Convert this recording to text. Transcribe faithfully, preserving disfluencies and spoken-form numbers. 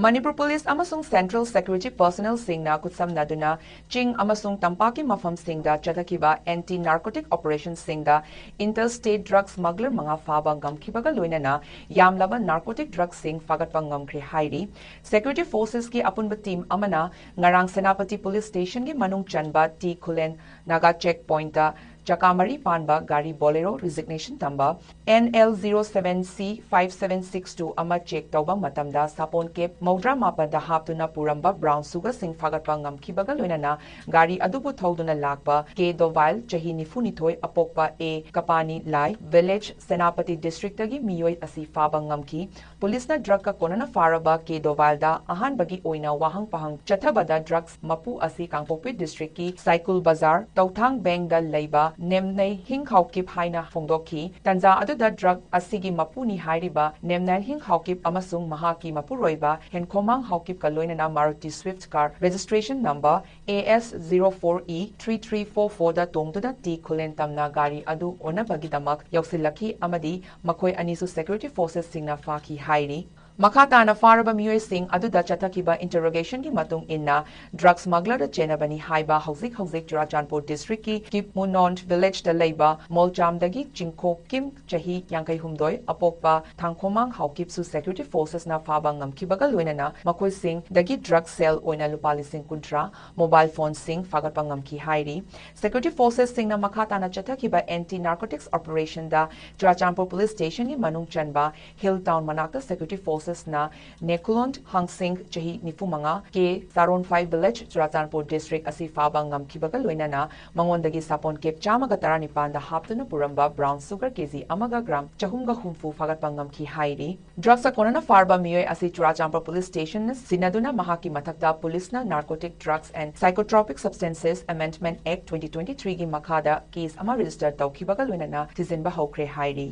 Manipur police ꯑꯃꯁꯨꯡ central security ꯄꯔꯁꯅꯦꯜꯁꯤꯡꯅ ꯈꯨꯠꯁꯝꯅꯗꯨꯅ ꯆꯤꯡ ꯑꯃꯁꯨꯡ ꯇꯝꯄꯥꯛꯀꯤ ꯃꯐꯝꯁꯤꯡꯗ ꯆꯠꯊꯈꯤꯕ ꯑꯦꯟꯇꯤ ꯅꯥꯔꯀꯣꯇꯤꯛ ꯑꯣꯄꯔꯦꯁꯟꯁꯤꯡꯗ ꯏꯟꯇꯔ ꯁ꯭ꯇꯦꯠ ꯗ꯭ꯔꯒ ꯁ꯭ꯃꯒꯂꯔ ꯃꯉꯥ ꯐꯥꯕ ꯉꯝꯈꯤꯕꯒ ꯂꯣꯏꯅꯅ ꯌꯥꯝꯂꯕ ꯅꯥꯔꯀꯣꯇꯤꯛ ꯗ꯭ꯔꯒꯁꯤꯡ ꯐꯥꯒꯠꯄ ꯉꯝꯈ꯭ꯔꯦ ꯍꯥꯏꯔꯤ꯫ ꯁꯦꯀ꯭ꯌꯨꯔꯤꯇꯤ ꯐꯣꯔꯁꯦꯁꯀꯤ ꯑꯄꯨꯟꯕ ꯇꯤꯝ ꯑꯃꯅ ꯉꯔꯥꯡ ꯁꯦꯅꯥꯄꯇꯤ ꯄꯨꯂꯤꯁ ꯁ꯭ꯇꯦꯁꯟꯒꯤ ꯃꯅꯨꯡ ꯆꯟꯕ ꯇꯤ ꯈꯨꯂꯦꯟ ꯅꯥꯒꯥ ꯆꯦꯛ ꯄꯣꯏꯟꯇ ꯆꯀꯥ ꯃꯔꯤ ꯄꯥꯟꯕ ꯒꯥꯔꯤ ꯕꯣꯂꯦꯔꯣ ꯔꯤꯖꯤꯒꯅꯦꯁꯟ ꯇꯝꯕ ꯑꯦꯟ ꯑꯦꯜ ꯖꯤꯔꯣ ꯁꯚꯦꯟ ꯁꯤ ꯐꯥꯏꯚ ꯁꯚꯦꯟ ꯁꯤꯛꯁ ꯇꯨ ꯑꯃ ꯆꯦꯛ ꯇꯧꯕ ꯃꯇꯝꯗ ꯁꯥꯄꯣꯟ ꯀꯦꯞ ꯃꯧꯗ꯭ꯔꯥ ꯃꯥꯄꯟꯗ ꯍꯥꯞꯇꯨꯅ ꯄꯨꯔꯝꯕ ꯕ꯭ꯔꯥꯎꯟ ꯁꯨꯒꯔꯁꯤꯡ ꯐꯥꯒꯠꯄ ꯉꯝꯈꯤꯕꯒ ꯂꯣꯏꯅꯅ ꯒꯥꯔꯤ ꯑꯗꯨꯕꯨ ꯊꯧꯗꯨꯅ ꯂꯥꯛꯄ ꯀꯦ ꯗꯣꯚꯥꯏꯜ, ꯆꯍꯤ ꯅꯤꯐꯨ ꯅꯤꯊꯣꯏ, ꯑꯄꯣꯛꯄ ꯑꯦ ꯀꯄꯥꯅꯤ ꯂꯥꯏ, ꯚꯤꯂꯦꯖ, ꯁꯦꯅꯥꯄꯇꯤ ꯗꯤꯁꯇ꯭ꯔꯤꯛꯇꯒꯤ ꯃꯤꯑꯣꯏ ꯑꯁꯤ ꯐꯥꯕ ꯉꯝꯈꯤ꯫ ꯄꯨꯂꯤꯁꯅ ꯗ꯭ꯔꯒꯀ ꯀꯣꯟꯅꯅ ꯐꯥꯔꯕ ꯀꯦ ꯗꯣꯚꯥꯏꯜꯗ ꯑꯍꯥꯟꯕꯒꯤ ꯑꯣꯏꯅ ꯋꯥꯍꯪ ꯄꯥꯍꯪ ꯆꯠꯊꯕꯗ ꯗ꯭ꯔꯒꯁ ꯃꯄꯨ ꯑꯁꯤ ꯀꯥꯡꯄꯣꯛꯄꯤ ꯗꯤꯁꯇ꯭ꯔꯤꯛꯀꯤ ꯁꯥꯏꯀꯨꯜ ꯕꯖꯥꯔ ꯇꯧꯊꯥꯡ ꯕꯦꯡꯗ ꯂꯩꯕ ꯅꯦꯝꯅꯩ ꯍꯤꯡ ꯍꯥꯎꯀꯤꯞ ꯍꯥꯏꯅ ꯐꯣꯡꯗꯣꯛꯈꯤ꯫ ꯇꯟꯖꯥ ꯑꯗꯨꯗ ꯗ꯭ꯔꯒ ꯑꯁꯤꯒꯤ ꯃꯄꯨꯅꯤ ꯍꯥꯏꯔꯤꯕ ꯅꯦꯝꯅꯩ ꯍꯤꯡ ꯍꯥꯎꯀꯤꯞ ꯑꯃꯁꯨꯡ ꯃꯍꯥꯛꯀꯤ ꯃꯄꯨꯔꯣꯏꯕ ꯍꯦꯟꯈꯣꯃꯥꯡ ꯍꯥꯎꯀꯤꯞꯀ ꯂꯣꯏꯅꯅ Maruti swift car registration number A S zero four E three three four ꯐꯣꯔꯗ ꯇꯣꯡꯗꯨꯅ ꯇꯤ ꯈꯨꯂꯦꯟ ꯇꯝꯅ ꯒꯥꯔꯤ ꯑꯗꯨ ꯑꯣꯟꯅꯕꯒꯤꯗꯃꯛ ꯌꯧꯁꯤꯜꯂꯛꯈꯤ ꯑꯃꯗꯤ ꯃꯈꯣꯏ ꯑꯅꯤꯁꯨ ꯁꯦꯀ꯭ꯌꯨꯔꯤꯇꯤ ꯐꯣꯔꯁꯦꯁꯁꯤꯡꯅ ꯐꯥꯈꯤ ꯍꯥꯏꯔꯤ꯫ ꯃꯈꯥ ꯇꯥꯅ ꯐꯥꯔꯕ ꯃꯤꯑꯣꯏꯁꯤꯡ ꯑꯗꯨꯗ ꯆꯠꯊꯈꯤꯕ ꯏꯟꯇꯔꯣꯒꯦꯁꯟꯒꯤ ꯃꯇꯨꯡ ꯏꯟꯅ ꯗ꯭ꯔꯒ ꯁ꯭ꯃꯒꯂꯔꯗ ꯆꯦꯟꯅꯕꯅꯤ ꯍꯥꯏꯕ ꯍꯧꯖꯤꯛ ꯍꯧꯖꯤꯛ ꯆꯨꯔꯥꯆꯥꯟꯄꯨꯔ ꯗꯤꯁꯇ꯭ꯔꯤꯛꯀꯤ ꯀꯤꯞꯃꯨꯅꯣꯟ ꯚꯤꯂꯦꯖꯇ ꯂꯩꯕ ꯃꯣꯜꯆꯥꯝꯗꯒꯤ ꯆꯤꯡꯈꯣꯛ ꯀꯤꯝ, ꯆꯍꯤ ꯌꯥꯡꯈꯩ ꯍꯨꯝꯗꯣꯏ, ꯑꯄꯣꯛꯄ ꯊꯥꯡꯈꯣꯃꯥꯡ ꯍꯥꯎꯀꯤꯞꯁꯨ ꯁꯦꯀ꯭ꯌꯨꯔꯤꯇꯤ ꯐꯣꯔꯁꯦꯁꯅ ꯐꯥꯕ ꯉꯝꯈꯤꯕꯒ ꯂꯣꯏꯅꯅ ꯃꯈꯣꯏꯁꯤꯡꯗꯒꯤ ꯗ꯭ꯔꯒ ꯁꯦꯜ ꯑꯣꯏꯅ ꯂꯨꯄꯥ ꯂꯤꯁꯤꯡ ꯀꯨꯟꯊ꯭ꯔꯥ, ꯃꯣꯕꯥꯏꯜ ꯐꯣꯟꯁꯤꯡ ꯐꯥꯒꯠꯄ ꯉꯝꯈꯤ ꯍꯥꯏꯔꯤ꯫ ꯁꯦꯀ꯭ꯌꯨꯔꯤꯇꯤ ꯐꯣꯔꯁꯦꯁꯁꯤꯡꯅ ꯃꯈꯥ ꯇꯥꯅ ꯆꯠꯊꯈꯤꯕ ꯑꯦꯟꯇꯤ ꯅꯥꯔꯀꯣꯇꯤꯛꯁ ꯑꯣꯄꯔꯦꯁꯟꯗ ꯆꯨꯔꯥꯆꯥꯟꯄꯨꯔ ꯄꯨꯂꯤꯁ ꯁ꯭ꯇꯦꯁꯟꯒꯤ ꯃꯅꯨꯡ ꯆꯟꯕ ꯍꯤꯜ ꯇꯥꯎꯟ ꯃꯅꯥꯛꯇ ꯁꯦꯀ꯭ꯌꯨꯔꯤꯇꯤ ꯐꯣꯔꯁꯦꯁꯅ ꯅꯦꯀꯨꯂꯣꯟ ꯍꯥꯡꯁꯤꯡ, ꯆꯍꯤ ꯅꯤꯐꯨ ꯃꯉꯥ, ꯀꯦ ꯁꯥꯔꯣꯟꯐꯥꯏ ꯚꯤꯂꯦꯖ, ꯆꯨꯔꯥꯆꯥꯟꯄꯨꯔ ꯗꯤꯁꯇ꯭ꯔꯤꯛ ꯑꯁꯤ ꯐꯥꯕ ꯉꯝꯈꯤꯕꯒ ꯂꯣꯏꯅꯅ ꯃꯉꯣꯟꯗꯒꯤ ꯁꯥꯄꯣꯟ ꯀꯦꯞ ꯆꯥꯝꯃꯒ ꯇꯔꯥꯅꯤꯄꯥꯟꯗ ꯍꯥꯞꯇꯨꯅ ꯄꯨꯔꯝꯕ ꯕ꯭ꯔꯥꯎꯟ ꯁꯨꯒꯔ ꯀꯦꯖꯤ ꯑꯃꯒ ꯒ꯭ꯔꯥꯝ ꯆꯍꯨꯝꯒ ꯍꯨꯝꯐꯨ ꯐꯥꯒꯠꯄ ꯉꯝꯈꯤ ꯍꯥꯏꯔꯤ꯫ ꯗ꯭ꯔꯒꯁ ꯀꯣꯟꯅꯅ ꯐꯥꯔꯕ ꯃꯤꯑꯣꯏ ꯑꯁꯤ ꯆꯨꯔꯥꯆꯥꯟꯄꯨꯔ ꯄꯨꯂꯤꯁ ꯁ꯭ꯇꯦꯁꯟꯅ ꯁꯤꯟꯅꯗꯨꯅ ꯃꯍꯥꯛꯀꯤ ꯃꯊꯛꯇ ꯄꯨꯂꯤꯁꯅ Narcotic Drugs and Psychotropic Substances Amendment Act twenty twenty-three ꯒꯤ ꯃꯈꯥꯗ ꯀꯦꯁ ꯑꯃ ꯔꯦꯖꯤꯁꯇꯔ ꯇꯧꯈꯤꯕꯒ ꯂꯣꯏꯅꯅ ꯊꯤꯖꯤꯟꯕ ꯍꯧꯈ꯭ꯔꯦ ꯍꯥꯏꯔꯤ꯫